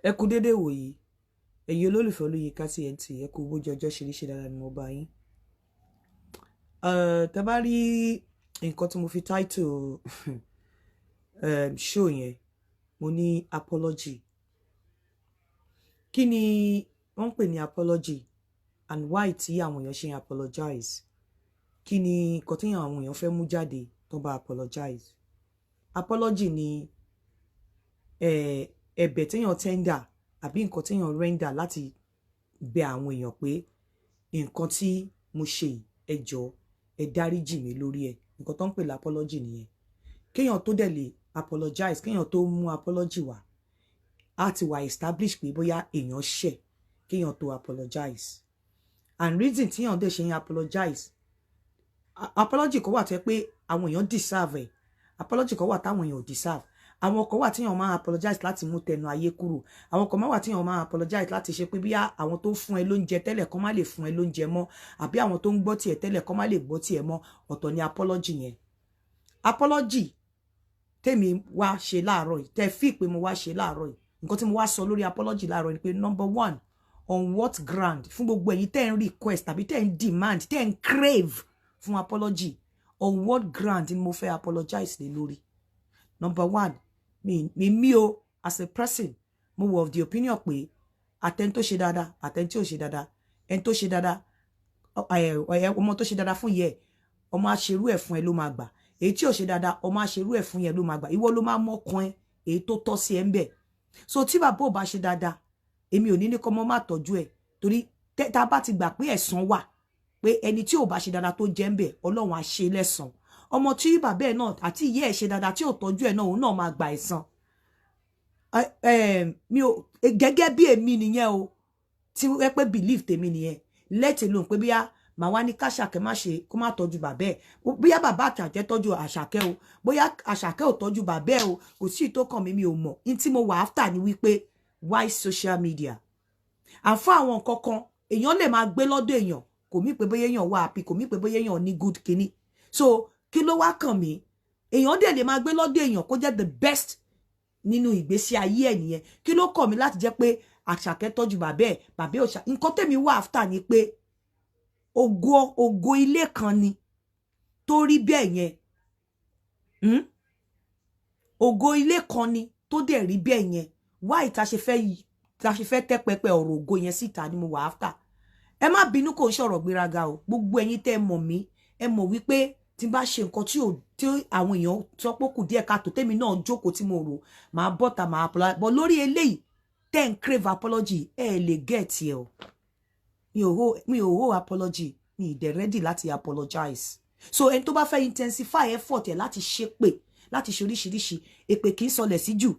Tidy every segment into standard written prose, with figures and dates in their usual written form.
Ẹ kú dédé wòyí, ẹ̀yin olólùfẹ́ Olóyinka TNT. Ẹ kú bójú ọjọ́ ṣe rí. Ṣe dáadáa ni mo bá yín? Tẹ́ bá rí nǹkan tí mo fi title show yẹn, mo ní apology. Kí ni wọ́n ń pè ní apology and why tí àwọn èèyàn ṣe ń apologize? Kí ni nǹkan tí àwọn èèyàn fẹ́ mú jáde tó bá apologize? Apology ni ẹ̀bẹ̀ téèyàn tender àbí nǹkan téèyàn render láti bẹ̀ àwọn èèyàn pé nǹkan tí mo ṣe yìí, ẹ jọ̀ọ́, ẹ dáríjì mí lórí ẹ̀. Nǹkan tó ń pè l'apology nìyẹn. Kéèyàn tó dẹ̀ lè apologize, kéèyàn tó mú apology wá, á ti wà establish pé bóyá èèyàn ṣẹ̀ kéèyàn tó apologize. And reason tíyàn dẹ̀ ṣe ń apologize, apology kan wà tó yẹ pé àwọn èèyàn deserve ẹ̀, apology kan wà táwọn èèyàn ò deserve. Àwọn kan wà tíyàn máa apologize láti mú tẹnu ayé kúrò. Àwọn kan máa wà tíyàn máa apologize láti ṣe pé bí àwọn tó fún ẹ lóúnjẹ tẹ́lẹ̀ kan má lè fún ẹ lóúnjẹ mọ́, àbí àwọn tó ń gbọ́ tiẹ̀ tẹ́lẹ̀ kan má lè gbọ́ tiẹ̀ mọ́. Ọ̀tọ̀ ni apology yẹn. Apology tèmi wá ṣe láàárọ̀ yìí, tẹ́ fi pé mo wá ṣe láàárọ̀ yìí, nǹkan tí mo wá sọ lórí apology láàárọ̀ yìí ni pé, number one, on what ground? Fún gbogbo ẹ̀yin tẹ́ ń request tàbí tẹ́ ń demand, tẹ́ ń crave fún apology, on what ground ni mo fẹ́ apologize lé lórí? Number one, mi o, as a person, mo were of the opinion pé àtẹni tó ṣe dáadáa, àtẹni tí ò ṣe dáadáa, ẹni tó ṣe dáadáa, ọmọ tó ṣe dáadáa fún yẹ, ọmọ àṣerú ẹ̀ fún ẹ ló máa gbà. Èyí tí ò ṣe dáadáa, ọmọ àṣerú ẹ̀ fún yẹ ló máa gbà. Ìwọ ló máa mọ́kàn ẹ èyí tó tọ́ sí ẹ ń bẹ̀. So tí bàbá ò bá ṣe dáadáa, èmi ò ní ní kọ́ mọ́ má tọ́jú ẹ̀, torí tá a bá ti gbà pé ẹ̀san wà, pé ẹni tí ò bá ṣe dáadáa tó jẹ́ ń bẹ̀, Ọlọ́run á ṣe lẹ́san. Ọmọ tí bàbá ẹ̀ náà àti ìyá ẹ̀ ṣe dáadáa tí ò tọ́jú ẹ̀ náà, òun náà máa gba ẹ̀san. Mi ò, gẹ́gẹ́ bí èmi nìyẹn o, tí wọ́n pé belief tèmi nìyẹn. Let alone pé bíyá màá wá ní káṣàkẹ́ má ṣe kó má tọ́jú bàbá ẹ̀, bóyá bàbá àtàjẹ́ tọ́jú Àṣàkẹ́ o, bóyá Àṣàkẹ́ ò tọ́jú bàbá ẹ̀ o, kò sí ìtó kàn mí. Mi ò mọ̀. Ní tí mo wà after ni wípé, why social media? À fún àwọn nǹkan kan, èèyàn lè máa gbé lọ́dọ̀ èèyàn, kò mí pé bóyá èèyàn wà happy, kò mí pé bóyá èèyàn ní good kinní. So kí ló wá kàn mí? Èèyàn dẹ̀ lè máa gbé lọ́dọ̀ èèyàn kó jẹ́ the best nínú ìgbésí ayé ẹ̀ nìyẹn. Kí ló kàn mí láti jẹ́ pé Àṣàkẹ́ tọ́jú bàbá ẹ̀, bàbá ẹ̀ òṣà? Nǹkan tèmi wà after ni pé ògo ilé kan ni tó rí bẹ́ẹ̀ yẹn. Ògo ilé kan ni tó dẹ̀ rí bẹ́ẹ̀ yẹn. Why ta ṣe fẹ́ tẹ́ pẹpẹ ọ̀rọ̀ ògo yẹn síta ni mo wà after. Ẹ má bínú, kò ń ṣọ̀rọ̀ gbéraga o. Gbogbo ẹ̀yin tẹ́ mọ̀ mí, ẹ mọ̀ wípé tí n bá ṣe nǹkan tí ò tí àwọn èèyàn sọ pé kù díẹ̀ káàtó, tèmi náà jókòó tí mo rò, máa bọ́ta, máa apologize. But lórí eléyìí tẹ́ ń crave apology, ẹ lè get ẹ o. Mi ò owe apology, mi ì dẹ̀ ready láti apologize. So ẹni tó bá fẹ́ intensify effort ẹ̀ láti ṣépè, láti ṣe oríṣiríṣi èpè, kì í sọlẹ̀ sí jù,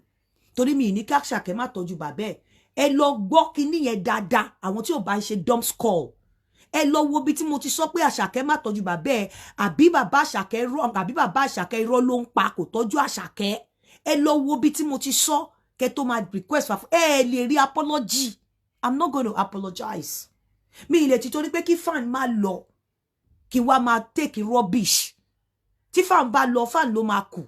torí mi ì ní kí Àṣàkẹ́ má tọ́jú bàbá ẹ̀. Ẹ lọ gbọ́ kinní yẹn dáadáa. Àwọn tí ò bá ń ṣe dumb skull, ẹ lọ wo bí tí mo ti sọ pé Àṣàkẹ́ má tọ́jú bàbá ẹ̀, àbí bàbá Àṣàkẹ́ wrong, àbí bàbá Àṣàkẹ́ irọ́ ló ń pa, kò tọ́jú Àṣàkẹ́. Ẹ lọ wo bí tí mo ti sọ kẹ́ tó máa request fún ẹ. Lè rí apology. I'm not going to apologize. Mi ì lè ti torí pé kí fan má lọ, kí wá máa take rubbish. Tí fan bá lọ, fan ló máa kù.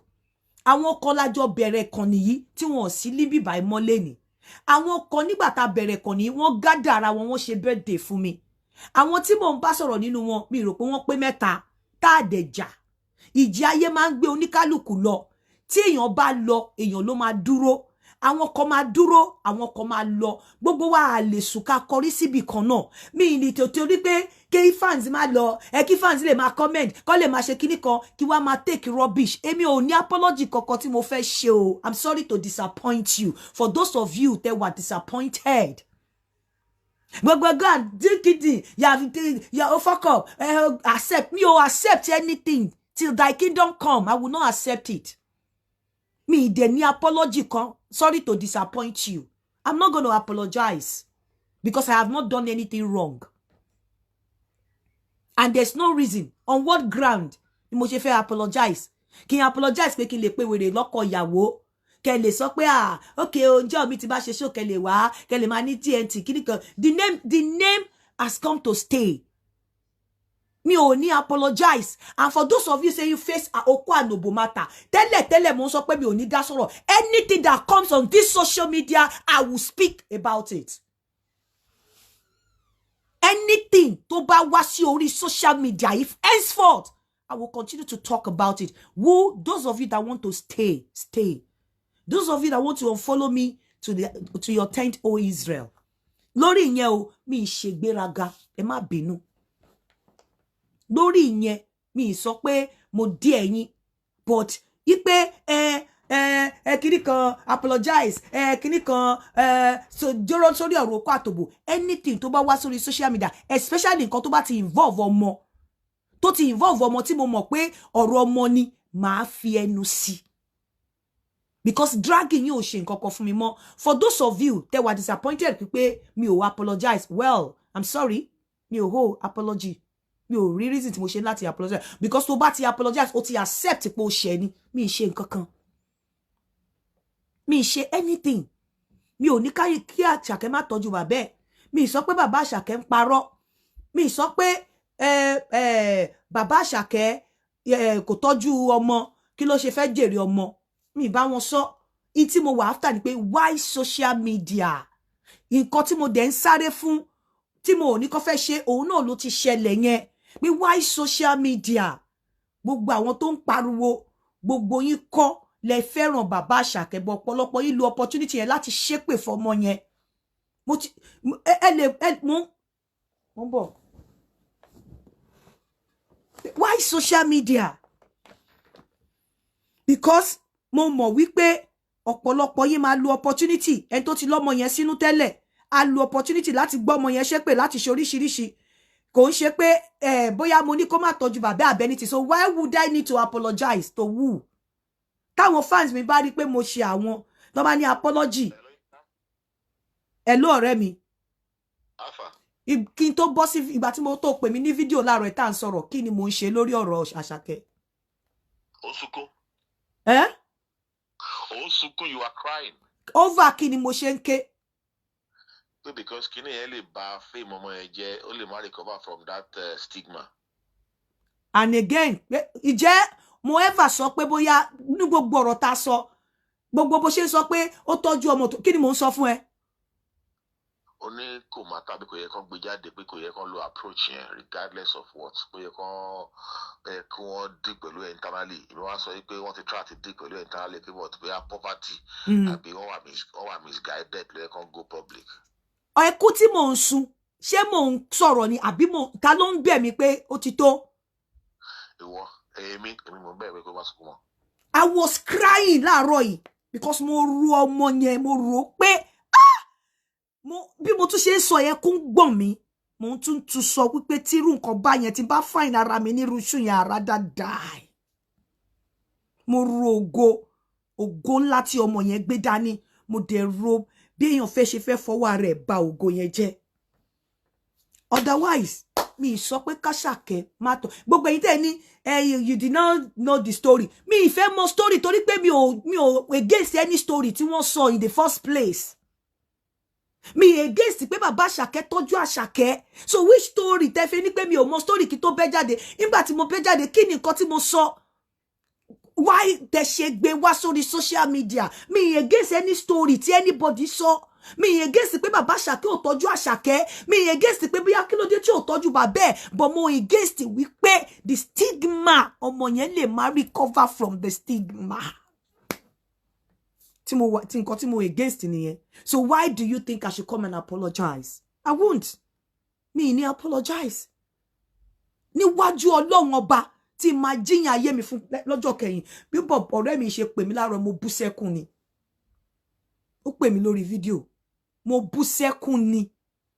Àwọn kan lájọ bẹ̀rẹ̀ kan nìyí tí wọn ò sí líbí báyìí mọ́lé ni. Àwọn kan nígbà tá a bẹ̀rẹ̀ kan ní, wọ́n gádà ara wọn, wọ́n ṣe birthday fún mi. Àwọn tí mò ń bá sọ̀rọ̀ nínú wọn, mi rò pé wọ́n pé mẹ́ta tá a dẹ̀ jà. Ìjì ayé máa ń gbé oníkálukú lọ. Tí èèyàn bá lọ, èèyàn ló máa dúró. Àwọn kan máa dúró, àwọn kan máa lọ. Gbogbo wa a lè sùn ká kọrí síbì kan náà. Mi ní torí pé kí fans máa lọ ẹ, kí fans lè máa comment, kọ́ lè máa ṣe kíní kan, kí wá máa take rubbish. Èmi ò ní apology kankan tí mo fẹ́ ṣe o. I'm sorry to disappoint you. For those of you that were disappointed, gbogbo go and drink it, ya ya o fuck up, accept me o. Accept anything till thy kingdom come, I will not accept it. Mi dẹ̀ ní apology kan. Sorry to disappoint you. I'm not going to apologize because I have not done anything wrong and there's no reason. On what ground ni mo ṣe fẹ́ apologize? Kí n apologize pé kí n lè pe wèrè lọ́kọ ìyàwó, kẹ lè sọ pé, ah, ok, oúnjẹ mi ti bá ṣe ṣó, kẹ lè wá, kẹ lè máa ní TNT kíní kan. The name has come to stay. Mi ò ní apologize. And for those of you saying face okó and òbò matter, tẹ́lẹ̀ tẹ́lẹ̀ mo ń sọ pé mi ò ní dá sọ̀rọ̀. Anything that comes on this social media, I will speak about it. Anything tó bá wá sí orí social media, if henceforth, I will continue to talk about it. Who, those of you that want to stay, stay. Those of you that want to unfollow me, to your tent, O Israel. Lórí ìyẹn o, mi ì ṣe gbéraga, ẹ má bínú. Lórí ìyẹn, mi ì sọ pé mo dí ẹ̀yin, but ipe ẹ kíní kan apologize, ẹ kíní kan ẹ so jọrọ sórí ọ̀rọ̀ okó àtòbò, anything tó bá wá sórí social media, especially nǹkan tó bá ti involve ọmọ, tó ti involve ọmọ tí mo mọ̀ pé ọ̀rọ̀ ọmọ ni, màá fi ẹnu sí, because dragging yóò ṣe nǹkan kan fún mi mọ́. For those of you that were disappointed pé mi ò apologize, well, I'm sorry, mi ò hold apology. Mi ò rí reason tí mo ṣe láti apologize, because tó bá ti apologize, o ti accept pé o ṣẹ̀ ni. Mi ì ṣe nǹkan kan, mi ì ṣe anything. Mi ò ní káyé kí Àṣàkẹ́ má tọ́jú bàbá ẹ̀. Mi ì sọ pé bàbá Àṣàkẹ́ ń parọ́. Mi ì sọ pé bàbá Àṣàkẹ́ kò tọ́jú ọmọ, kí ló ṣe fẹ́ jèrè ọmọ. Mi ì bá wọn sọ. In tí mo wà after ni pé why social media? Nǹkan tí mo dẹ̀ ń sáré fún, tí mo ò ní kó fẹ́ ṣe, òun náà ló ti ṣẹlẹ̀ yẹn, pé why social media? Gbogbo àwọn tó ń pariwo, gbogbo yín kọ́ lẹ fẹ́ràn bàbá Àṣàkẹ́ bọ̀. Ọ̀pọ̀lọpọ̀ yín lo opportunity yẹn láti ṣépè fọmọ yẹn. Mo ti ẹ lè ẹ mo ń bọ̀. Why social media? Because mo mọ̀ wípé ọ̀pọ̀lọpọ̀ yín máa lo opportunity. Ẹni tó ti lọ́mọ yẹn sínú tẹ́lẹ̀ á lo opportunity láti gbọ́ ọmọ yẹn ṣépè, láti ṣe oríṣiríṣi. Kò ń ṣe pé bóyá mo ní kó má tọ́jú bàbá àbẹ́ni. So why would I need to apologize to who? Táwọn fans mi bá rí pé mo ṣe àwọn tó bá ní apology ẹ ló ọ̀rẹ́ mi. Alpha. Kí n tó bọ́ sí ìgbà tí mo tó pè mí ní fídíò láàárọ̀ ẹ̀ tá à ń sọ̀rọ̀, kí ni mo ń ṣe lórí ọ̀rọ̀ Àṣàkẹ́? Ó ń sunkún. Ẹ́. Ó ń sunkún, you are crying. Over kí ni mo ṣe ń ké? Pé because kíní yẹn lè ba fame ọmọ yẹn jẹ́, ó lè má recover from that stigma. And again, ìjẹ́ mo ever sọ pé bóyá ní gbogbo ọ̀rọ̀ tá a sọ, gbogbo bó ṣe ń sọ pé ó tọ́jú ọmọ tó, kí ni mò ń sọ fún ẹ? Ó ní kò má tàbí kò yẹ kán gbé jáde, pé kò yẹ kán lo approach yẹn regardless of what, kò yẹ kán ẹ kí wọ́n deal pẹ̀lú ẹ̀ internally. Ìbí wọ́n sọ pé wọ́n ti try àti deal pẹ̀lú ẹ̀ internally, pé wọ́n ti bóyá poverty àbí wọ́n wà misguided ló yẹ kán go public. Ẹkún tí mò ń sun, ṣé mò ń sọ̀rọ̀ ni àbí mò ta ló ń bẹ̀ mí pé ó ti tó? Ìwọ, èmi mò ń bẹ̀rẹ̀ pé kó má sunkún mọ́. I was crying láàárọ̀ yìí because mo ru ọmọ yẹn, mo rò ó pé, ah, mo bí mo tún ṣe ń sọ yẹn kún gbọ̀n mi, mo tún tún sọ wípé tírú nǹkan bá yẹn tí bá fàìn ara mi nírú iṣu yẹn, ara dáadáa. Mo ro ògo ńlá tí ọmọ yẹn gbé dání. Mo dẹ̀ ro bí èèyàn fẹ́ ṣe fẹ́ fọwọ́ ara ẹ̀ ba ògo yẹn jẹ́. Otherwise, mi ì sọ pé káṣàkẹ́ má tọ̀. Gbogbo ẹ̀yin tẹ́ ẹ ní ẹ you did not know the story, mi ì fẹ́ mọ story torí pé mi ò against any story tí wọ́n sọ in the first place. Mi against pé bàbá Àṣàkẹ́ tọ́jú Àṣàkẹ́. So which story tẹ́ fi ní pé mi ò mọ story kí tó bẹ́ jáde? Nígbà tí mo bẹ́ jáde, kí ni nǹkan tí mo sọ? Why tẹ́ ṣe gbé wá sórí social media? Mi against any story tí anybody sọ. Mi against pé bàbá Àṣàkẹ́ ò tọ́jú Àṣàkẹ́. Mi against pé bóyá kí ló dé tí ò tọ́jú bàbá ẹ̀, but mo against wípé the stigma, ọmọ yẹn lè má recover from the stigma. Tí mo wà tí nǹkan tí mo against nìyẹn. So why do you think I should come and apologize? I won't. Mi ní apologize níwájú Ọlọ́run Ọba tí máa jíyàn ayé mi fún lọ́jọ́ kẹyìn. Bí bọ̀ ọ̀rẹ́ mi ṣe pè mí láàárọ̀, mo bú sẹ́kún ni. Ó pè mí lórí fídíò, mo bú sẹ́kún ni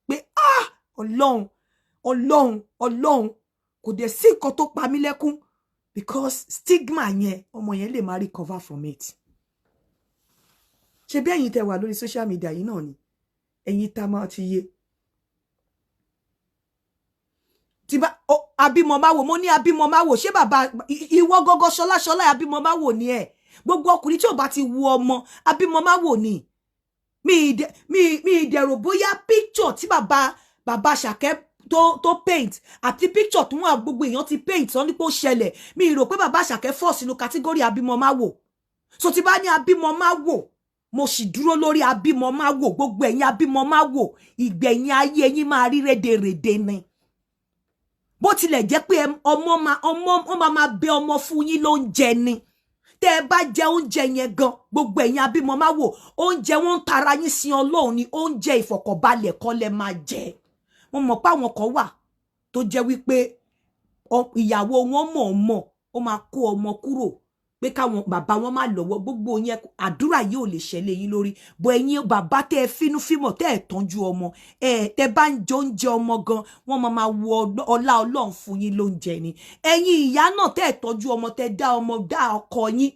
pé, ah, Ọlọ́run, Ọlọ́run, Ọlọ́run. Kò dẹ̀ sí nǹkan tó pa mí lẹ́kún, because stigma yẹn, ọmọ yẹn lè má recover from it. Ṣe bí ẹ̀yin tẹ́ wà lórí social media yìí náà ni ẹ̀yin tá máa ti yé tí bá abímọ máa wò. Mo ní abímọ máa wò. Ṣé bàbá ìwọ gọgọ ṣọlá ṣọlá abímọ máa wò ni ẹ? Gbogbo ọkùnrin tí ò bá ti wu ọmọ, abímọ máa wò ni. Mi ìdẹ̀rò bóyá picture tí bàbá Àṣàkẹ́ tó paint àti picture tó wà, gbogbo èèyàn ti paint sọ ní pé ó ṣẹlẹ̀. Mi rò pé bàbá Àṣàkẹ́ fall sínú category abímọ má wò. So tí bá ní abímọ má wò, mo sì dúró lórí abímọ má wò. Gbogbo ẹ̀yin abímọ má wò, ìgbẹ̀yìn ayé yín máa rí rédèrèdè ni. Bó tilẹ̀ jẹ́ pé ọmọ máa ọmọ wọn máa bẹ ọmọ fún yín lóúnjẹ ni, tẹ́ ẹ bá jẹ oúnjẹ yẹn gan, gbogbo ẹ̀yin abímọ má wò, oúnjẹ wọn ń tara yín sin Ọlọ́run ni. Oúnjẹ ìfọ̀kànbalẹ̀ kọ́ lẹ máa jẹ. Mo mọ̀ pé àwọn kan wà tó jẹ́ wípé ìyàwó wọn mọ̀ọ́mọ̀ ó máa kó ọmọ kúrò pé káwọn bàbá wọn má lọ́wọ́. Gbogbo yẹn, àdúrà yìí ò lè ṣẹlẹ̀ yín lórí bọ. Ẹ̀yin bàbá tẹ́ ẹ fínú fímọ̀, tẹ́ ẹ tọ́jú ọmọ ẹ, tẹ́ bá ń jẹ oúnjẹ ọmọ gan, wọ́n máa wo ọlá Ọlọ́run fún yín lóúnjẹ ni. Ẹ̀yin ìyá náà tẹ́ ẹ tọ́jú ọmọ, tẹ́ dá ọmọ dá ọkọ yín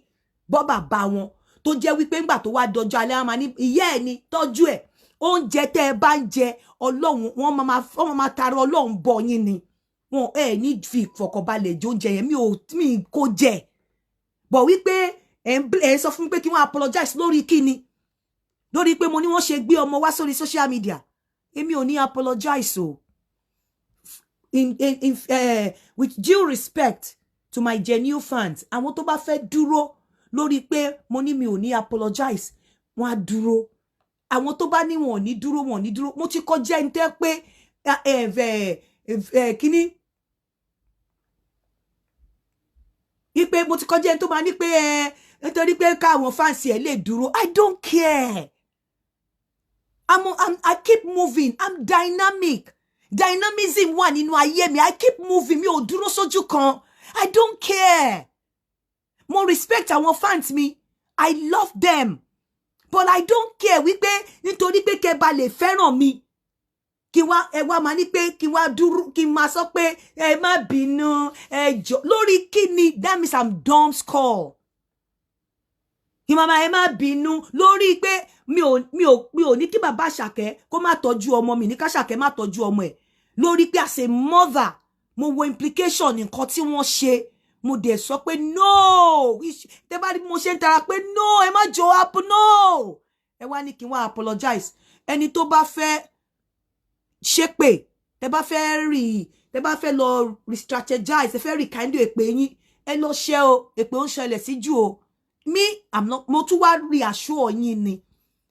bọ́ bàbá wọn, tó jẹ́ wípé ńgbà tó wá dọjọ́ alẹ́, wọn máa ní ìyá ẹ̀ ni tọ́jú ẹ̀. Oúnjẹ tẹ́ ẹ bá ń jẹ, Ọlọ́run wọ́n máa tara Ọlọ́run bọ yín ni. Wọn ẹ ní fi ìfọ̀kànbalẹ̀ jẹ oúnjẹ yẹn. Mi ò mi kò jẹ bọ̀ wípé ẹ̀ ń sọ fún mi pé kí wọ́n apologize lórí kíni? Lórí pé mo ní wọ́n ṣe gbé ọmọ wá sórí social media? Èmi ò ní apologize o. In, in, in, uh, with due respect to my genuine fans, àwọn tó bá fẹ́ dúró lórí pé mo ní mi ò ní apologize, wọ́n á dúró. Àwọn tó bá ní wọn ò ní dúró, wọn ò ní dúró. Mo ti kọjá ẹni tẹ́ pé kíní ipe mo ti kọjá ẹni tó máa ní pé ẹ nítorí pé káwọn fans ẹ lè dúró. I don't care. I keep moving. I'm dynamic. Dynamism wà nínú ayé mi. I keep moving. Mi ò dúró sójú kan. I don't care. Mo respect àwọn fans mi. I love them, but I don't care wípé nítorí pé kẹ́ bá lè fẹ́ràn mi, kí wá ẹ wá máa ní pé kí wá dúró, kí n máa sọ pé ẹ má bínú, ẹ jọ, lórí kí ni? That means I'm dumb skull. Kí màmá ẹ má bínú lórí pé mi ò ní kí bàbá Àṣàkẹ́ kó má tọ́jú ọmọ mi, ní ká Àṣàkẹ́ má tọ́jú ọmọ ẹ̀, lórí pé as a mother, mo wo implication nǹkan tí wọ́n ṣe, mo dẹ̀ sọ pé no. Tẹ́ bá rí bí mo ṣe ń tara pé no, ẹ má jọ up, no. Ẹ wá ní kí n wá apologize. Ẹni tó bá fẹ́ ṣépè, tẹ́ bá fẹ́ rí, tẹ́ bá fẹ́ lọ re-strategize, ẹ fẹ́ rí kind èpè yín, ẹ lọ ṣe o. Èpè ó ń ṣẹlẹ̀ sí jù o. Me, I'm not. Mo tún wá reassure yín ni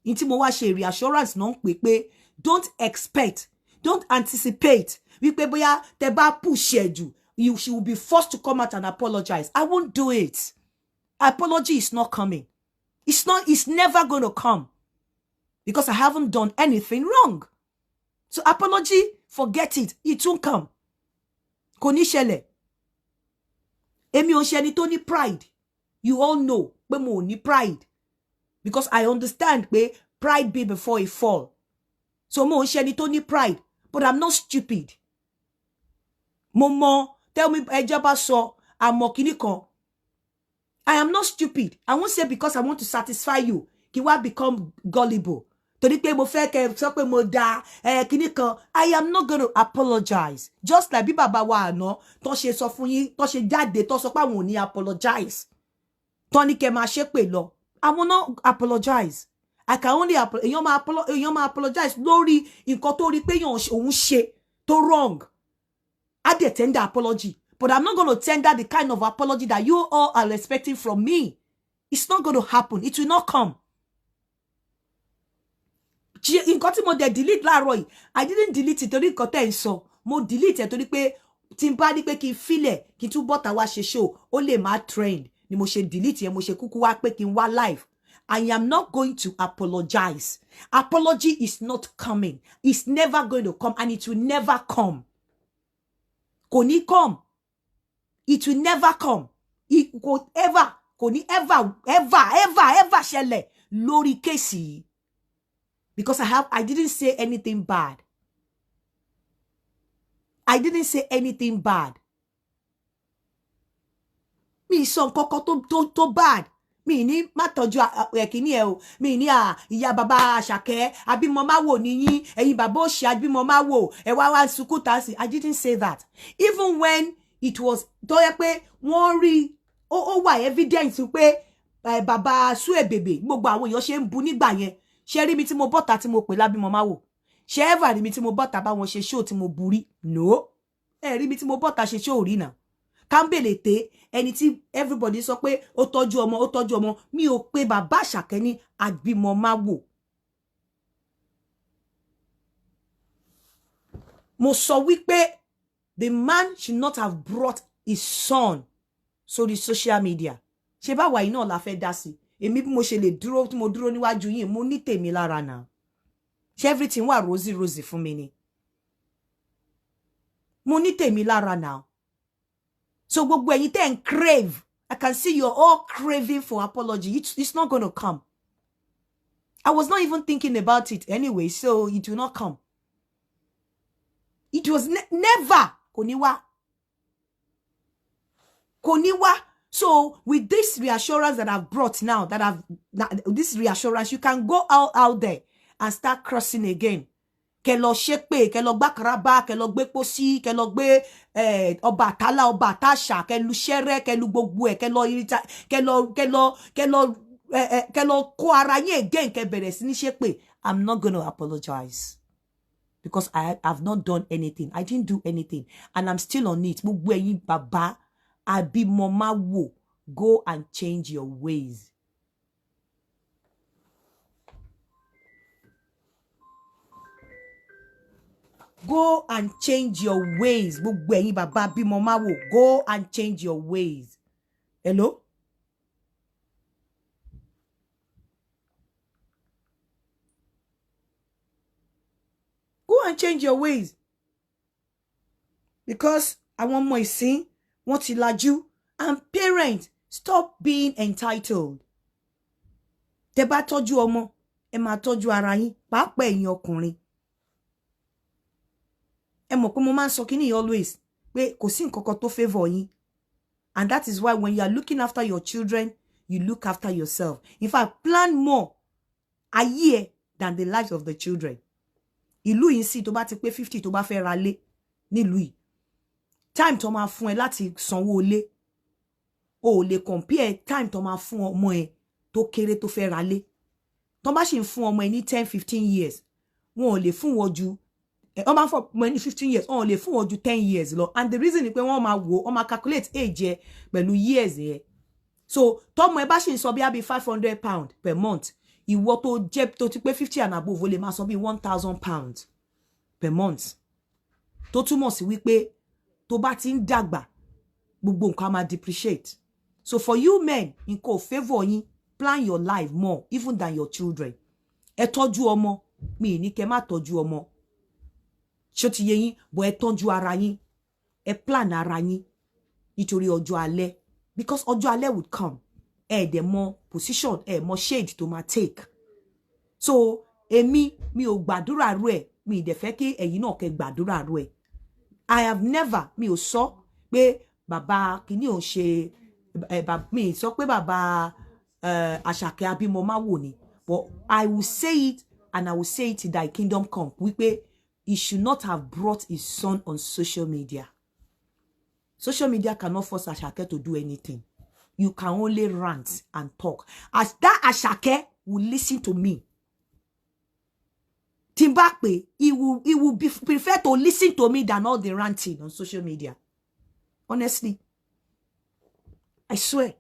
ní tí mo wá ṣe reassurance náà ń pè pé don't expect, don't anticipate wípé bóyá tẹ́ bá push ẹ jù, you she will be forced to come out and apologize. I won't do it. Apology is not coming. It's not, it's never going to come because I haven't done anything wrong. So apology, forget it. It won't come. Kò ní ṣẹlẹ̀. Èmi ò ṣe ẹni tó ní pride. You all know pé mo ò ní pride because I understand pé pride be before a fall. So mo ò ṣe ẹni tó ní pride, but I'm not stupid. Mo mọ, tell me, ẹjọ́ bá sọ àmọ́ kíní kan. I am not stupid. I won't say because I want to satisfy you kí wá become gullible torí pé mo fẹ́ kẹ́ sọ pé mo da ẹ kíní kan. I am not gonna apologize, just like bí bàbá wa àná tó ṣe sọ fún yín, tó ṣe jáde, tó sọ pé àwọn ò ní apologize, tó ní kẹ́ máa ṣépè lọ. I will not apologize. I can only èèyàn máa apologize lórí nǹkan tó rí pé òun ṣe tó wrong. I dẹ̀ tender apology, but I'm not gonna tender the kind of apology that you all are expecting from me. It's not gonna happen. It will not come. Nǹkan tí mo dẹ̀ delete láàárọ̀ yìí, I didn't delete it torí nǹkan tẹ́ ń sọ. Mo delete ẹ̀ torí pé tí n bá ní pé kí n filẹ̀, kí n tún bọ́ta wá ṣe show, ó lè má trend ni mo ṣe delete yẹn. Mo ṣe kúkú wá pé kí n wá live. I am not going to apologize. Apology is not coming. It's never going to come and it will never come. Kò ní come. It will never come. It kò ever, kò ní ever, ever, ever, ever ṣẹlẹ̀ lórí case yìí because I didn't say anything bad. I didn't say anything bad. Mi sọ nǹkan kan tó bad. Mi ní má tọ́jú ẹ̀kíní ẹ o. Mi ní à ìyá bàbá Àṣàkẹ́ abímọ má wò níyín, ẹ̀yin bàbá òṣì abímọ má wò, ẹ wá wá sunkún tá sí. I didn't say that. Even when it was tó yẹ pé wọ́n rí ó wà evidence pé bàbá Suebebe, gbogbo àwọn èèyàn ṣe ń bu nígbà yẹn, ṣe rí mi tí mo bọ́ta tí mo pè lábímọ má wò. Ṣé ever rí mi tí mo bọ́ta bá wọn ṣe show tí mo burí? No. Ẹ rí mi tí mo bọ́ta ṣe show rí náà. Kámbèlè té ẹni tí everybody sọ pé ó tọ́jú ọmọ, ó tọ́jú ọmọ. Mi ò pe bàbá Àṣàkẹ́ ní àbímọ má wò. Mo sọ wípé the man should not have brought his son sórí social media. Ṣé báwa yìí náà la fẹ́ dá sí? Èmi bí mo ṣe lè dúró tí mo dúró níwájú yìí, mo ní tèmi lára náà. Ṣé everything wà rosy rosy fún mi ni? Mo ní tèmi lára náà. So gbogbo ẹ̀yin tẹ́ ń crave, I can see you're all craving for apology. It's not gonna come. I was not even thinking about it anyway, so it will not come. It was never. Kò ní wá. Kò ní wá. So with this reassurance that I've brought now, that I've this reassurance, you can go out there and start crossing again. Kẹ́ lọ ṣépè, kẹ́ lọ gbàkàràbà, kẹ́ lọ gbé pósí, kẹ́ lọ gbé ọba àtàlà, ọba àtàṣà, kẹ́ lu ṣẹrẹ, kẹ́ lu gbogbo ẹ̀, kẹ́ lọ irita, kẹ́ lọ kó ara yín again, kẹ́ bẹ̀rẹ̀ sí ní ṣépè. I'm not gonna apologize because I have not done anything. I didn't do anything and I'm still on it. Gbogbo ẹ̀yin bàbá àbímọ má wò, go and change your ways. Go and change your ways. Gbogbo ẹ̀yin bàbá bímọ má wò, go and change your ways. Hello? Go and change your ways. Because àwọn ọmọ ìsín wọ́n ti lajú. And parents, stop being entitled. Tẹ́ bá tọ́jú ọmọ, ẹ máa tọ́jú ara yín, pàápàá ẹ̀yin ọkùnrin. Ẹ mọ̀ pé mo máa ń sọ kíní always pé kò sí nǹkan kan tó favour yín. And that is why when you are looking after your children, you look after yourself. In fact, plan more ayé ẹ than the lives of the children. Ìlú yìí sì tó bá ti pé 50 tó bá fẹ́ ra lé nílùú yìí, time tó máa fún ẹ láti sanwó ilé, o ò lè compare time tó máa fún ọmọ ẹ tó kéré tó fẹ́ ra lé. Tó bá sì ń fún ọmọ ẹ ní 10 15 years, wọn ò lè fún wọn ju wọ́n máa ń fún ọmọ ẹ ní 15 years, wọn ò lè fún wọn ju 10 years lọ. And the reason ni pé wọ́n máa wò, wọ́n máa calculate age ẹ pẹ̀lú years yẹn. So tọ́mọ ẹ bá sì ń sọ bí i £500 per month, ìwọ tó jẹ́ tó ti pé 50 and above, ó lè máa san bí £1,000 per month. Tó túmọ̀ sí wípé tó bá ti ń dàgbà, gbogbo nǹkan á máa depreciate. So for you men, nǹkan ò favour yín. Plan your life more even than your children. Ẹ tọ́jú ọmọ, mi ní kẹ́ má tọ́jú ọmọ, ṣó ti yé yín? Bọ̀ ẹ tọ́jú ara yín, ẹ plan ara yín nítorí ọjọ́ alẹ́, because ọjọ́ alẹ́ would come. Ẹ dẹ̀ mọ position, ẹ mọ shade tó máa take. So èmi mi ò gbàdúrà rú ẹ, mi ì dẹ̀ fẹ́ kí ẹ̀yin náà kẹ́ gbàdúrà rú ẹ. I have never, mi ò sọ pé bàbá kìíní ò ṣe ẹ, mi ì sọ pé bàbá Àṣàkẹ́ abímọ má wò ni, but I will say it and I will say it till thy kingdom come wípé he should not have brought his son on social media. Social media cannot force Àṣàkẹ́ to do anything. You can only rant and talk. As that Àṣàkẹ́ will listen to me. Tí n bá pè, he will prefer to listen to me than all the ranting on social media. Honestly. I swear.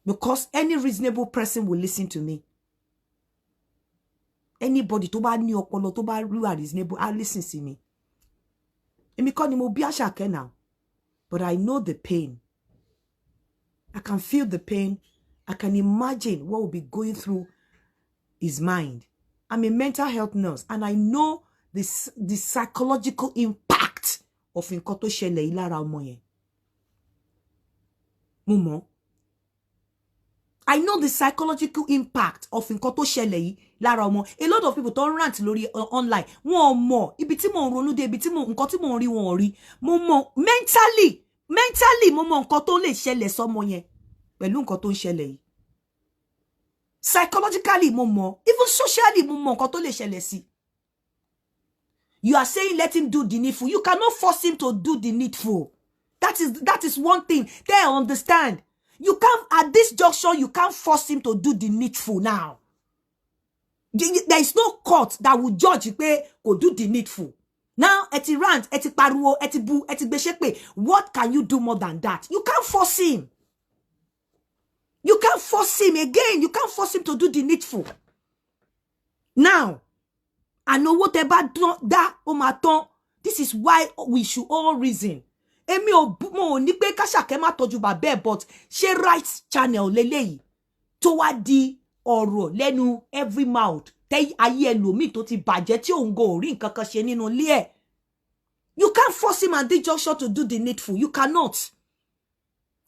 Because any reasonable person will listen to me. Anybody tó bá ní ọpọlọ, tó bá rí wà reasonable, á listen sí mi. Èmi kọ́ ni mo bí Àṣàkẹ́ now, but I know the pain. I can feel the pain. I can imagine what will be going through his mind. I'm a mental health nurse and I know the psychological impact of nǹkan tó ṣẹlẹ̀ yìí lára ọmọ yẹn. Mo mọ̀. I know the psychological impact of nǹkan tó ṣẹlẹ̀ yìí lára ọmọ. A lot of people tó ń rant lórí online, wọn ò mọ̀ ibi tí mò ń ronú dé, ibi tí mò nǹkan tí mò ń rí, wọn ò rí. Mo mọ̀ mentally, mo mọ̀ nǹkan tó lè ṣẹlẹ̀ sọ́mọ yẹn pẹ̀lú nǹkan tó ń ṣẹlẹ̀ yìí. Psychologically mo mọ̀, even socially mo mọ̀ nǹkan tó lè ṣẹlẹ̀ sí. You are saying let him do the needful. You cannot force him to do the needful. That is one thing they understand. You can't, at this junction, you can't force him to do the needful now. There is no court that will judge pé kò do the needful. Now ẹ ti rant, ẹ ti pariwo, ẹ ti bu, ẹ ti gbé ṣépè. What can you do more than that? You can't force him. You can't force him again. You can't force him to do the needful. Now, and owó tẹ́ bá dá ó máa tán. This is why we should all reason. Èmi ò mo ò ní pé k'Àṣàkẹ́ má tọ́jú bàbá ẹ̀, but ṣé right channel leléyìí tó wá di ọ̀rọ̀ lẹ́nu every mouth tẹ́ ayé ẹlòmíì tó ti bàjẹ́ tí òun go rí nǹkan kan ṣe nínú ilé ẹ̀? You can't force him at this junction to do the needful. You cannot.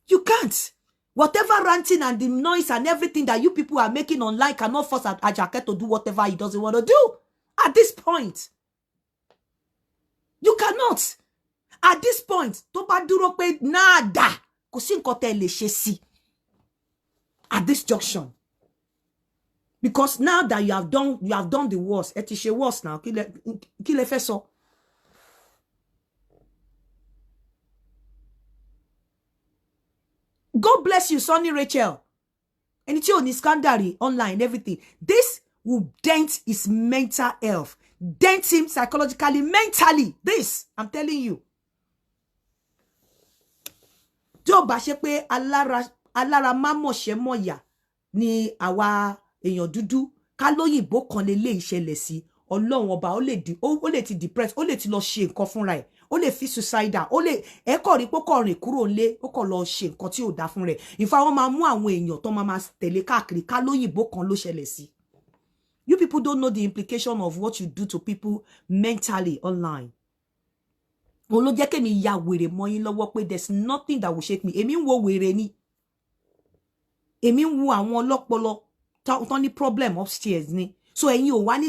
You can't. Whatever ranting and the noise and everything that you people are making online cannot force Ajake to do whatever he doesn't want to do at this point. You cannot. At this point, tó bá dúró pé nada, kò sí nǹkan tẹ́ lè ṣe sí at this junction. Because now that you have done the worst, ẹ ti ṣe worst now, kí lẹ fẹ́ sọ? God bless you, Sonny Rachel. Ẹni tí ò ní scandal online everything. This will dent his mental health. Dent him psychologically, mentally. This, I'm telling you. Tí ó bá ṣe pé alára alára má mọ̀ṣẹ́ mọ̀yà ni àwa èèyàn dúdú, ká lóyìnbó kan lè lé ìṣẹ̀lẹ̀ sí, Ọlọ́run ọba, ó lè di ó lè ti depress, ó lè ti lọ ṣe nǹkan fúnra ẹ̀, ó lè fi suicidal, ó lè ẹ kọ̀ rí pé ó kọ̀ rìn kúrò ńlé, ó kọ̀ lọ ṣe nǹkan tí ò dá fún rẹ̀. Ìfà wọn máa mú àwọn èèyàn tó máa máa tẹ̀lé káàkiri, ká lóyìnbó kan ló ṣẹlẹ̀ sí. You people don't know the implication of what you do to people mentally online. Òun ló jẹ́ kémi ya wèrè mọ́ yín lọ́wọ́ pé there's nothing that will shake me. Èmi ń wo wèrè ni, èmi ń wo àwọn ọlọ́pọlọ tó ní problem upstairs ni. So ẹ̀yin ò wá ní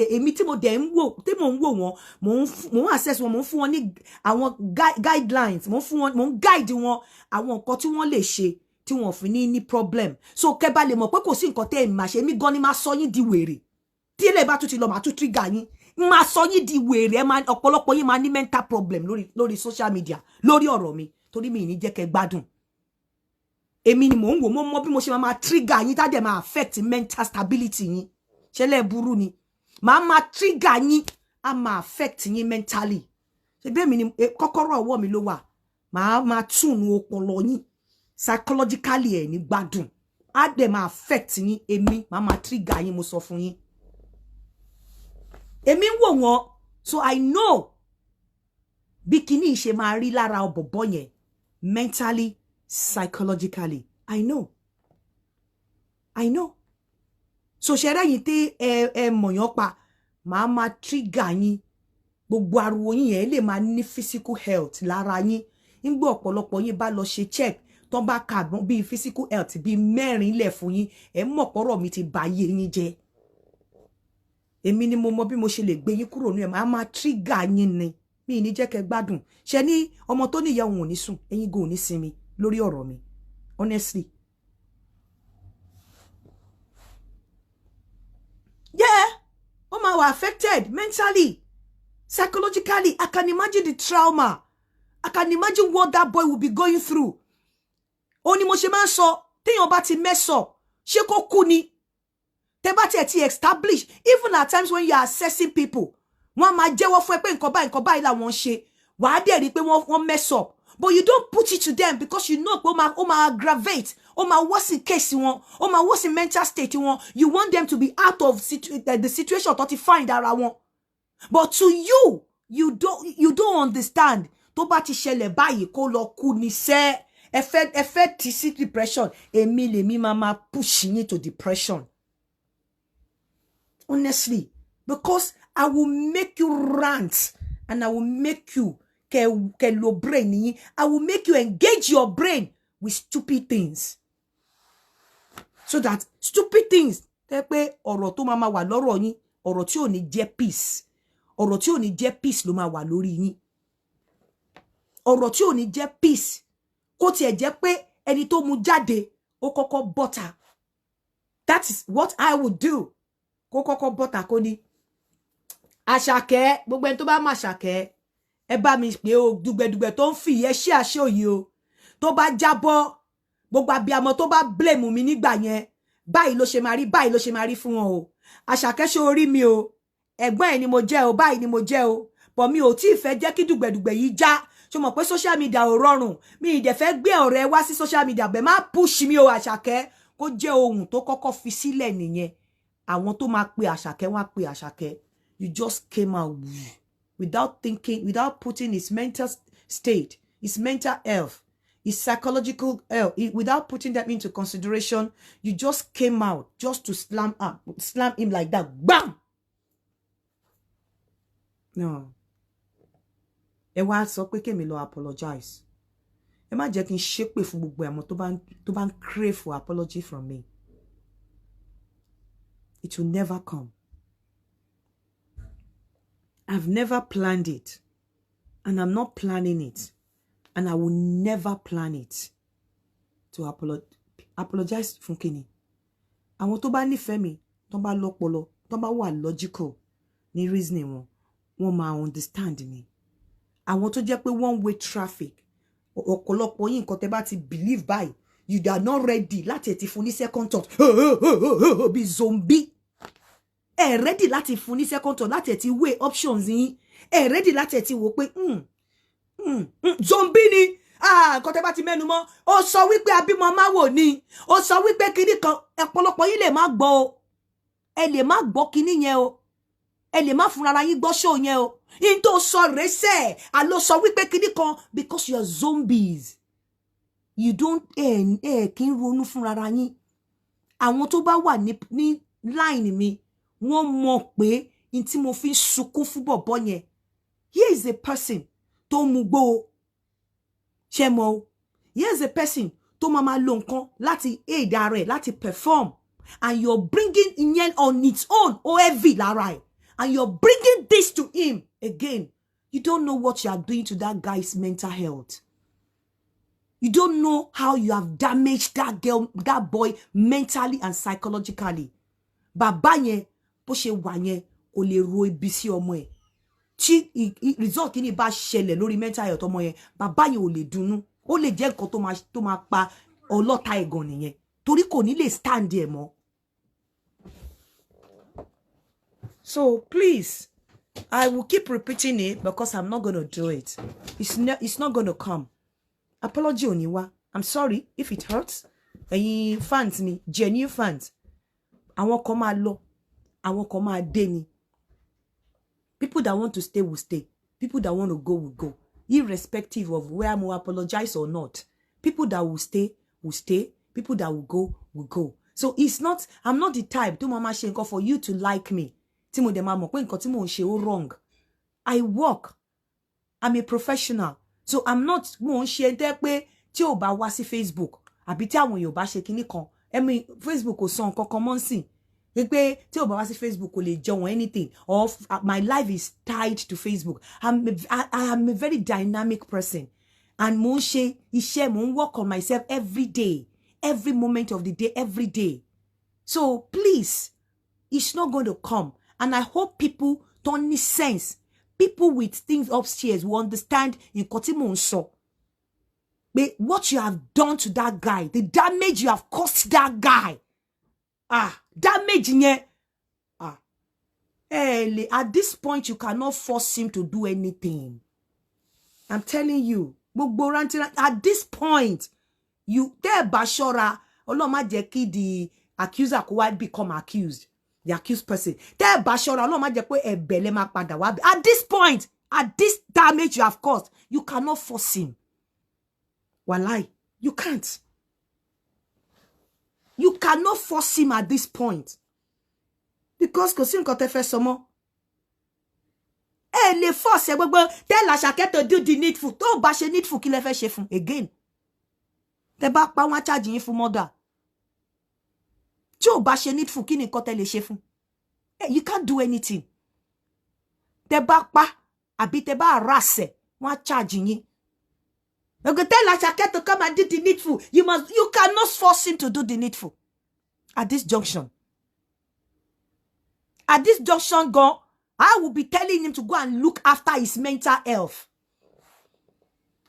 èmi tí mo dẹ̀ ń wò, tí mò ń wò wọ́n, mò ń assess wọn, mò ń fún wọn ní àwọn guidelines, mò ń fún wọn, mò ń guide wọn àwọn nǹkan tí wọ́n lè ṣe tí wọ́n fi ní ní problem. So kẹ́ bá lè mọ̀ pé kò sí nǹkan tẹ́ ẹ̀ máa ṣe, èmi gan ni máa sọ yín di wèrè. Tí eléyìí bá tún ti lọ, máa tún trigger yín, máa sọ yín di wèrè. Ẹ máa ọ̀pọ̀lọpọ̀ yín máa ní mental problem lórí social media, lórí ọ̀rọ̀ mi, torí mi ì ní jẹ́ kẹ́ gbádùn. Èmi ni mò ń wò, mo mọ bí mo ṣe máa trigger yín tá dẹ̀ máa affect mental stability yín. Ṣẹlẹ̀ burú ni màá máa trigger yín, á máa affect yín mentally. Ṣe bí èmi ni kọ́kọ́rọ́ ọwọ́ mi ló wà, màá máa tún ọpọlọ yín psychologically, ẹ̀ ní gbádùn, á dẹ̀ máa affect yín. Èmi màá máa trigger yín, mo sọ fún yín. Èmi ń wò wọ́n, so I know bí kinní ṣe máa rí lára ọ̀bọ̀bọ̀ yẹn mentally, psychologically. I know, I know. So ṣe rẹ́yìn tí ẹ mọ̀yán pa, màá máa trigger yín, gbogbo ariwo yín yẹn lè máa ní physical health lára yín. Nígbà ọ̀pọ̀lọpọ̀ yín bá lọ ṣe check, tó bá kà bíi physical health bíi 4 lẹ̀ fún yín, ẹ mọ̀ pọ́rọ̀ mi ti bà ayé yín jẹ́. Èmi ni mo mọ bí mo ṣe lè gbé yín kúrò ní ẹ̀, máa máa trigger yín ni, mi ní jẹ́ kẹ́ gbádùn. Ṣe ní ọmọ tó níyà òun ò ní sùn, ẹ̀yin gan ò ní sinmi lórí ọ̀rọ̀ mi, honestly. Yeah, ó máa wà affected mentally, psychologically. I can imagine the trauma. I can imagine what that boy will be going through. Ó ní mo ṣe máa ń sọ, téèyàn bá ti mess up, ṣé kó kú ni? Tẹ́ bá tiẹ̀ ti establish, even at times when you are assessing people, wọ́n máa jẹ́wọ́ fún ẹ pé nǹkan báyìí, nǹkan báyìí làwọn ń ṣe. Wàá dẹ̀ rí i pé wọ́n mess up, but you don't put it to them because you know pé ó máa aggravate, ó máa worsen case wọn, ó máa worsen mental state wọn. You want them to be out of the situation tó ti find ara wọn, but to you, you don't understand. Tó bá ti ṣẹlẹ̀ báyìí, kó lọ kú ní sẹ́. Ẹ fẹ́ tì sí depression. Èmi lèmi máa máa push yín to depression, honestly, because I will make you rant and I will make you kẹ kẹ lo brain yín. I will make you engage your brain with stupid things, so that stupid things tẹ́ pé ọ̀rọ̀ tó máa ma wà lọ́rọ̀ yín, ọ̀rọ̀ tí ò ní jẹ́ peace, ọ̀rọ̀ tí ò ní jẹ́ peace ló máa wà lórí yín, ọ̀rọ̀ tí ò ní jẹ́ peace. Kó tiẹ̀ jẹ́ pé ẹni tó mú jáde ó kọ́kọ́ bọ́ta, that is what I would do. Kó kọ́kọ́ bọ́ta, kó ní Àṣàkẹ́, gbogbo ẹni tó bá má Àṣàkẹ́, ẹ bá mi pé o, dùgbẹ̀dùgbẹ̀ tó ń fi ìyẹ́ ṣé àṣẹ òye o, tó bá jábọ́, gbogbo abiyamọ tó bá blame mi nígbà yẹn, báyìí ló ṣe máa rí, báyìí ló ṣe máa rí fún wọn o. Àṣàkẹ́, ṣe orí mi o, ẹ̀gbọ́n ẹ̀ ni mo jẹ́ o, báyìí ni mo jẹ́ o, but mi ò tí ì fẹ́ jẹ́ kí dùgbẹ̀dùgbẹ̀ yìí já. Ṣo mọ̀ pé social media ò rọrùn? Mi ì dẹ̀ fẹ́ gbé ọ̀rẹ́ wá sí social media bẹ́ẹ̀. Má push mi o, Àṣàkẹ́. Kó jẹ́ ohun tó kọ́kọ́ fi sílẹ̀ nìyẹn. Àwọn tó máa pe Àṣàkẹ́, wọ́n á pe Àṣàkẹ́. You just came out without thinking, without putting his mental state, his mental health, his psychological health, without putting them into consideration. You just came out just to slam him like that. Bam! No, ẹ wá sọ pé kémi lọ apologize. Ẹ má jẹ́ kí n ṣépè fún gbogbo àwọn tó bá ń crave for apology from me. It will never come. I've never planned it, and I'm not planning it, and I will never plan it to apologize fún kíni. Àwọn tó bá nífẹ̀ẹ́ mi, tó bá lọ́pọlọ, tó bá wà logical ní reasoning wọn, wọ́n máa understand mi. Àwọn tó jẹ́ pé one way traffic, ọ̀pọ̀lọpọ̀ yín, nǹkan tẹ́ bá ti believe báyìí, you are not ready láti ẹ̀ ti fún ní second thought, bí zombie. Ẹ ready láti fún ní second thought, láti ẹ̀ ti weigh options yín. Ẹ ready láti ẹ̀ ti wò pé zombie ni. Nǹkan tẹ́ bá ti mẹ́nu mọ́, ó sọ wípé abímọ máa wò ni, ó sọ wípé kinní kan. Ọ̀pọ̀lọpọ̀ yín lè má gbọ́ o, ẹ lè má gbọ́ kinní yẹn o, ẹ lè má fúnra yín gbọ́ show yẹn o. Yín tó sọ rẹ́sẹ̀ àlọ́ sọ wípé kinní kan, because you are zombies. You don't, ẹ kí ń ronú fúnra yín. Àwọn tó bá wà ní line mi, wọ́n mọ̀ pé n tí mo fi ń sunkún fún bọ̀bọ̀ yẹn, here is a person tó mu gbó o, ṣe mọ̀ o? Here is a person tó máa máa lo nǹkan láti aid ara ẹ̀ láti perform, and you're bringing ìyẹn on its own, ó heavy lára ẹ̀, and you're bringing this to him again. You don't know what you are doing to that guy's mental health. You don't know how you have damaged that girl, that boy, mentally and psychologically. Bàbá yẹn, bó ṣe wà yẹn, kò lè ro ibi sí ọmọ ẹ̀. Tí result kìíní bá ṣẹlẹ̀ lórí mental health ọmọ yẹn, bàbá yẹn ò lè dunnú. Ó lè jẹ́ nǹkan tó máa pa ọlọ́ta ẹ̀gàn nìyẹn, torí kò ní lè stand ẹ̀ mọ́. So please, I will keep repeating it because I'm not gonna do it. It's not gonna come. Apology ò ní wá. I'm sorry if it hurts. Ẹ̀yin fans mi, genuine fans, àwọn kan máa lọ, àwọn kan máa dé ni. People that want to stay will stay. People that want to go will go. Irrespective of where mo apologize or not. People that will stay will stay. People that will go will go. So it's not, I'm not the type tó máa máa ṣe nǹkan for you to like me. Tí mo dẹ̀ máa mọ̀ pé nǹkan tí mò ń ṣe ó wrong. I work. I'm a professional. So I'm not, mo ń ṣe tẹ́ pé tí ò bá wá sí Facebook àbí tí àwọn èèyàn bá ṣe kinní kan. Ẹ̀mí Facebook kò sọ nǹkan kan mọ́ ń sìn pé tí ò bá wá sí Facebook kò lè jẹun anything, or my life is tied to Facebook. I am a very dynamic person, and mo ń ṣe iṣẹ́, mo ń work on myself every day, every moment of the day, every day. So please, it's not going to come, and I hope people don't need sense, people with things upstairs will understand nǹkan tí mò ń sọ, pé what you have done to that guy, the damage you have caused that guy, ah, damage yẹn, ah, ẹ lè, at this point you cannot force him to do anything. I'm telling you, gbogbo rántí, at this point, you, tẹ́ ẹ bá ṣọ́ra, Ọlọ́run má jẹ́ kí the accuser kó wá become accused, the accused person. Tẹ́ ẹ bá ṣọ́ra, Ọlọ́run má jẹ́ pé ẹ̀bẹ̀ lẹ máa padà wá. At this point, at this damage you have caused, you cannot force him. Wàláì, you can't, you cannot force him at this point, because kò sí nǹkan tẹ́ fẹ́ sọ mọ́. Ẹ lè force ẹ. Gbogbo tell Àṣàkẹ́ to do the needful, tó bá ṣe needful, kí lẹ fẹ́ ṣe fún again? Tẹ́ bá pa wọ́n, charge yín fún murder. Tí ò bá ṣe needful, kí ni nǹkan tẹ́ lè ṣe fún? You can't do anything. Tẹ́ bá pa àbí tẹ́ bá harass ẹ̀, wọ́n á charge yín. You go tell Àṣàkẹ́ to come and do the needful. You cannot force him to do the needful at this junction. At this junction gan, I will be telling him to go and look after his mental health.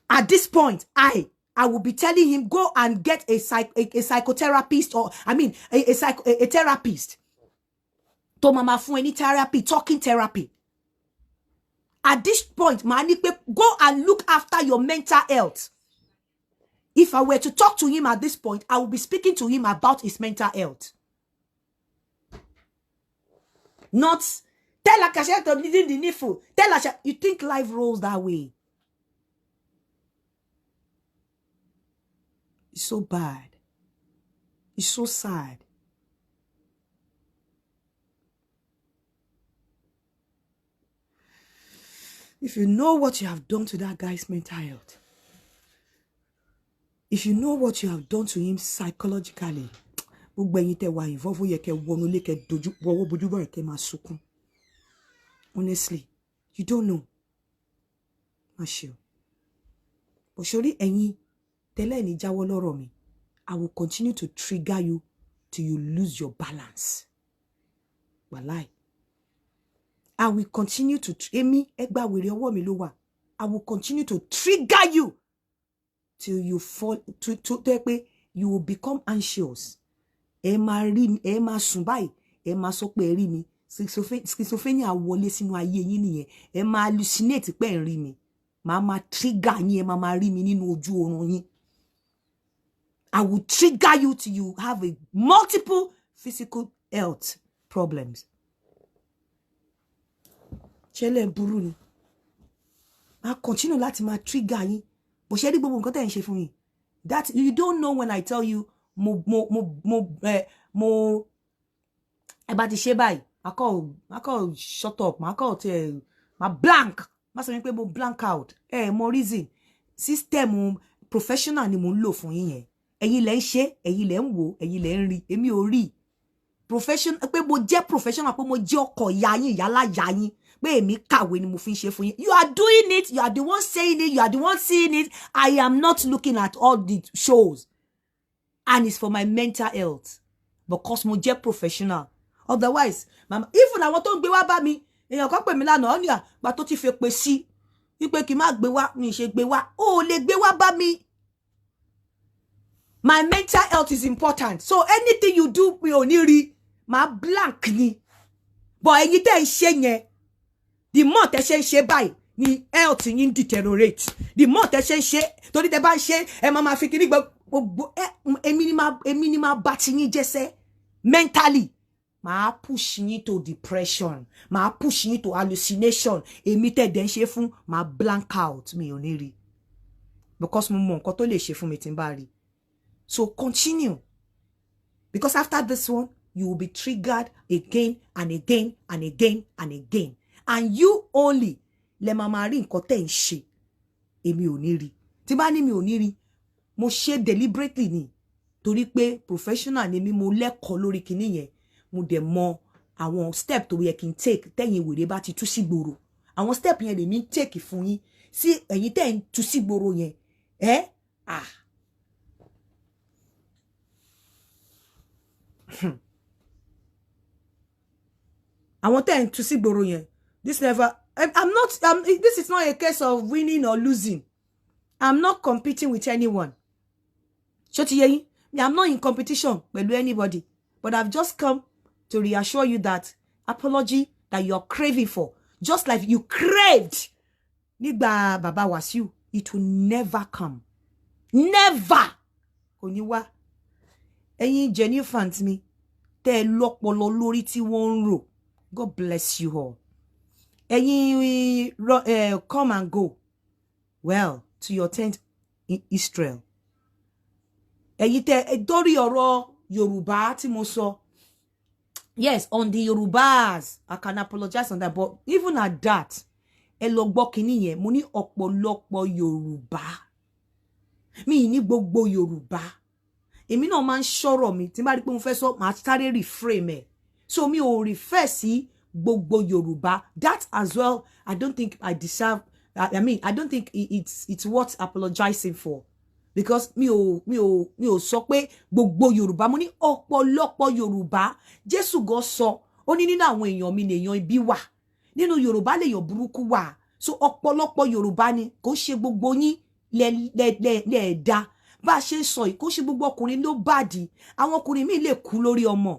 At this point, I will be telling him, go and get a psychotherapist, or I mean a therapist. Tó máa máa fún ẹ ní therapy, talking therapy. At this point, màá ní pé go and look after your mental health. If I were to talk to him at this point, I would be speaking to him about his mental health. Not tell Akasha to leading the needful. Tell Akasha, you think life rolls that way? It's so bad. It's so sad. If you know what you have done to that guy's mental health, if you know what you have done to him psychologically, gbogbo ẹ̀yin tẹ́ wà involve, ó yẹ kẹ́ wọnú ilé, kẹ́ dojú wọwọ́ bojú bọ̀rẹ̀, kẹ́ máa sunkún. Honestly, you don't know. Má ṣe o. Òṣèré ẹ̀yin tẹ́lẹ̀ ní jáwọ́ lọ́rọ̀ mi. I will continue to trigger you till you lose your balance. Wàláì. I will continue to, èmi ẹgbà wèrè ọwọ́ mi ló wà. I will continue to trigger you till you fall to tẹ́ pé you will become anxious. Ẹ máa rí mi, ẹ máa sùn báyìí, ẹ máa sọ pé ẹ rí mi. Schizophrenia wọlé sínú ayé yín nìyẹn. Ẹ máa hallucinate pé ẹ ń rí mi. Màá máa trigger yín, ẹ máa máa rí mi nínú ojú oorun yín. I will trigger you till you have a multiple physical health problems. Ṣẹlẹ̀ burú ni. Máa continue láti máa trigger yín. Bó ṣe rí gbogbo nǹkan tẹ̀ ń ṣe fún yín. That you don't know when I tell you mo ẹ bá ti ṣe báyìí, màá kọ́ shut up, màá kọ́ tiẹ̀, màá blank. Má sọ wípé mo blank out. Ẹ mọ reason. System professional ni mo ń lò fún yín yẹn. Ẹ̀yin lẹ ń ṣe, ẹ̀yin lẹ ń wò, ẹ̀yin lẹ ń rí, èmi ò rí. Professional pé mo jẹ́ professional, pé mo jẹ́ ọkọ ìyá yín, ìyálà ìyá yín, pé èmi kàwé ni mo fi ń ṣe fún yín. You are doing it, you are the one saying it, you are the one seeing it. I am not looking at all the shows, and it's for my mental health because mo jẹ́ professional. Otherwise, mama, even àwọn tó ń gbé wá bá mi, èèyàn kan pè mí lánàá, ó ní àgbà tó ti fi pè sí wípé kí n má gbé wá, mi ṣe gbé wá, ó lè gbé wá bá mi. My mental health is important, so anything you do, mi ò ní rí, màá blank ni. But ẹ̀yin tẹ́ ń ṣe yẹn, the more tẹ́ ṣe ń ṣe báyìí ni health yín deteriorate, the more tẹ́ ṣe ń ṣe, torí tẹ́ bá ń ṣe, ẹ máa máa fi kíní gbogbo èmi ni máa bá ti yín jẹ́sẹ́ mentally, màá push yín to depression, màá push yín to hallucination. Èmi tẹ́ dẹ̀ ń ṣe fún, màá blank out, mi ò ní rí, because mo mọ nǹkan tó lè ṣe fún mi tí n bá rí. So continue, because after this one, you will be triggered again and again and again and again, and you only lẹ máa máa rí nǹkan tẹ́ ń ṣe. Èmi ò ní rí. Tí bá ní mi ò ní rí, mo ṣe deliberately ni, torí pé professional ni mi, mo lẹ́kọ̀ọ́ lórí kinní yẹn, mo dẹ̀ mọ àwọn step tó yẹ kí n take. Tẹ́yìn wèrè bá ti tú sí gbòòrò, àwọn step yẹn lèmi ń take fún yín sí ẹ̀yin tẹ́ ń tú sí gbòòrò yẹn. Ẹ́ ah, àwọn tẹ́ ń tú sí gbòòrò yẹn, this never, I'm not, this is not a case of winning or losing. I'm not competing with anyone. Ṣó ti yé yín? I'm not in competition pẹ̀lú anybody, but I've just come to reassure you that apology that you're craving for, just like you craved nígbà bàbá Wàsíù, it will never come. Never. Kò ní wá. Ẹ̀yin genuine fans mi tẹ́ ẹ lọ́pọlọ lórí tí wọ́n ń rò, God bless you all. Ẹ̀yin come and go, well, to your tent in Israel. Ẹ̀yin tẹ́ ẹ dórí ọ̀rọ̀ Yorùbá tí mo sọ, yes, on the Yorùbás, I can apologize on that, but even at that, ẹ lọ gbọ́ kinní yẹn. Mo ní ọ̀pọ̀lọpọ̀ Yorùbá, mi ní gbogbo Yorùbá. Èmi náà máa ń ṣọ̀rọ̀ mi, tí n bá rí pé mo fẹ́ sọ, màá sáré reframe ẹ̀, so mi ò refer sí gbogbo Yorùbá. That as well, I don't think I deserve, I mean, I don't think it's worth apologizing for, because mi ò sọ pé gbogbo Yorùbá. Mo ní ọ̀pọ̀lọpọ̀ Yorùbá. Jésù gan sọ, ó ní nínú àwọn èèyàn mi lèèyàn ibi wà, nínú Yorùbá lèèyàn burúkú wà. So ọ̀pọ̀lọpọ̀ Yorùbá ni, kò ṣe gbogbo yín lẹ lẹ lẹ lẹ dá. Bá a ṣe ń sọ yìí, kò ṣe gbogbo ọkùnrin ló bàdí. Àwọn ọkùnrin míì lè kú lórí ọmọ.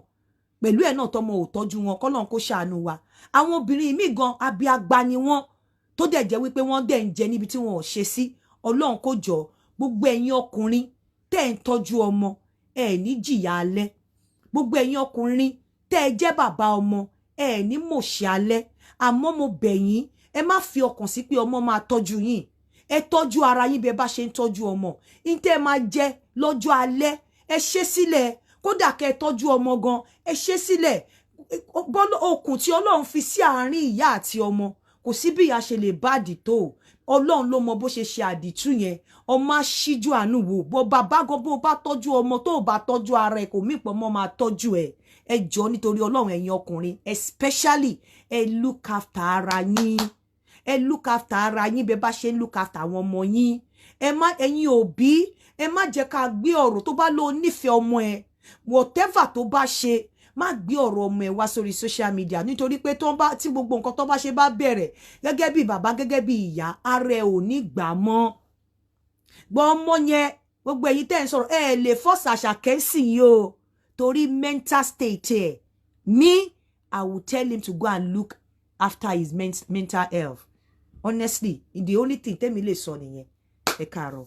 Pẹ̀lú ẹ̀ náà, tọmọ ò tọ́jú wọn. Kọ́lọ́n kó ṣàánú wa. Àwọn obìnrin míì gan, abiagba ni wọ́n, tó dẹ̀ jẹ́ wípé wọ́n dẹ̀ ń jẹ níbi tí wọn ò ṣe sí. Ọlọ́run kó jọ. Gbogbo ẹ̀yin ọkùnrin tẹ́ ẹ̀ ń tọ́jú ọmọ, ẹ̀ ní jìyà alẹ́. Gbogbo ẹ̀yin ọkùnrin tẹ́ ẹ jẹ́ bàbá ọmọ, ẹ̀ ní mòṣì alẹ́. Àmọ́ mo bẹ̀ yín, ẹ má fi ọkàn sí pé ọmọ máa tọ́jú yín. Ẹ tọ́jú ara yín bí ẹ bá ṣe ń tọ́jú ọmọ. Ní tẹ́ ẹ máa jẹ lọ́jọ́ alẹ́, ẹ ṣe sílẹ̀. Kódà kẹ́ ẹ tọ́jú ọmọ gan, ẹ ṣe sílẹ̀. Okùn tí Ọlọ́run fi sí àárín ìyá àti ọmọ, kò sí bí ìyá ṣe lè bá àdìtò. Ọlọ́run ló mọ bó ṣe ṣe àdìtú yẹn. Ọmọ aṣíjú àánú wò bó bàbá gan. Bó bá tọ́jú ọmọ, tó bá tọ́jú ara ẹ, kò mí pọ̀ mọ́ máa tọ́jú ẹ. Ẹ jọ, nítorí Ọlọ́run, ẹ̀yin ọkùnrin especially, ẹ look after ara yín. Ẹ look after ara yín bẹ́ẹ̀ bá ṣe ń look after àwọn ọmọ yín. Ẹ má, ẹ̀yin òbí, ẹ má jẹ́ ká gbé ọ̀rọ̀. Tó bá lọ nífẹ̀ẹ́ ọmọ ẹ, whatever tó bá ṣe, má gbé ọ̀rọ̀ ọmọ ẹ wá sórí social media, nítorí pé tó bá tí gbogbo nǹkan tó bá ṣe bá bẹ̀rẹ̀, gẹ́gẹ́ bí bàbá, gẹ́gẹ́ bí ìyá, ara ẹ ò ní gbà mọ́ gbọ́ ọmọ yẹn. Gbogbo ẹ̀yin tẹ́ ń sọ̀rọ̀, ẹ lè force Àṣàkẹ́ sí yìí o, torí mental state ẹ̀. Me, I will tell him to go and look after his mental health. Honestly, the only thing tẹ́mi lè sọ nìyẹn. Ẹ káàárọ̀.